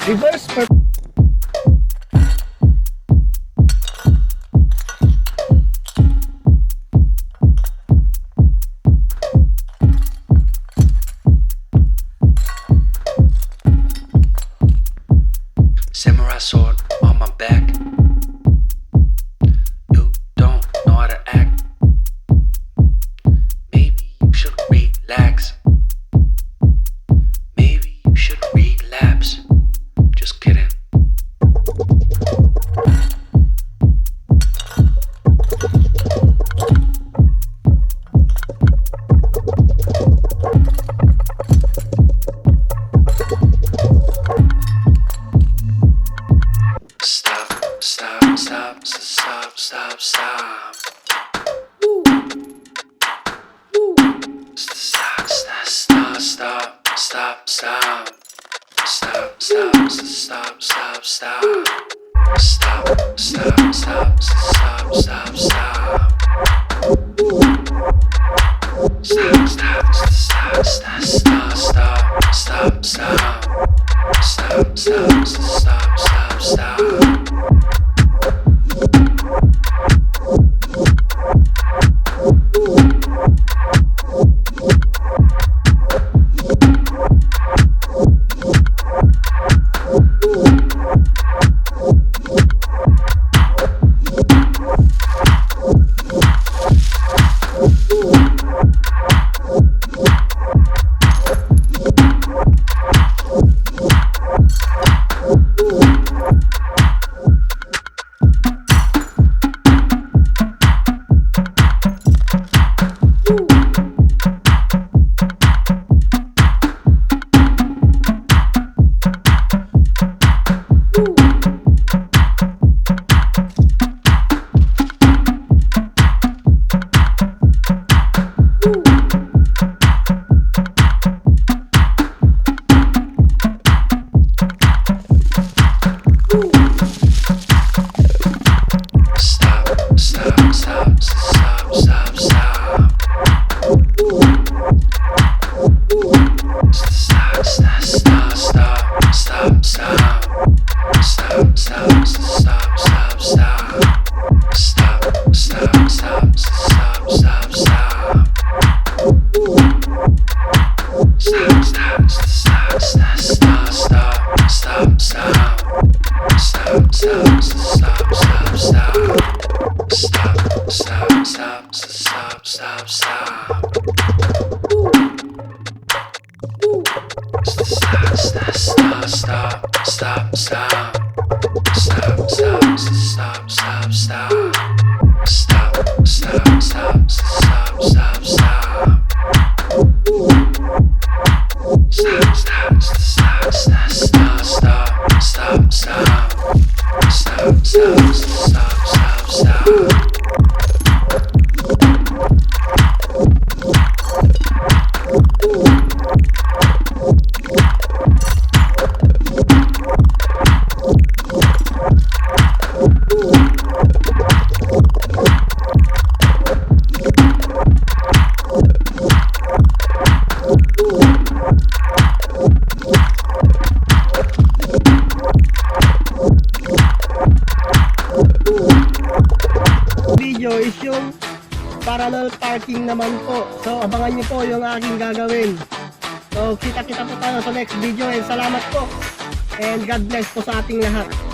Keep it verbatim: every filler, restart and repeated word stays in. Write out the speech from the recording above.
Reverse per- Samurai sword on my back. You don't know how to act. Maybe you should relax. Maybe you should relapse. Just kidding. Stop, stop, stop, stop, stop, stop. Stop, stop, stop, stop, stop, stop. Stop, stop, stop, stop, stop, stop. Stop, stop, stop, stop, stop, stop. Stop, stop, stop, stop, stop, stop, stop. Stop, stop, stop, stop, stop, stop. Stop, stop, stop, stop, stop, stop. Stop, stop, stop, stop, stop, stop. Stop, stop, stop, stop, stop. Stop, stop, stop, stop, stop, stop. Stop, stop, stop, stop, stop, stop, stop. Stop, stop, stop, stop, stop, stop. Stop, stop, stop, stop, stop, stop. Stop, stop, stop, stop, stop, stop. Stop, stop, stop, stop, stop. Stop, stop, stop, stop, stop, stop. Stop, stop, stop, stop, stop, stop, stop. Stop, stop, stop, stop, stop. Video is yung parallel parking naman po. So, abangan niyo po yung aking gagawin. So, kita-kita po tayo sa next video, and salamat po. And God bless po sa ating lahat.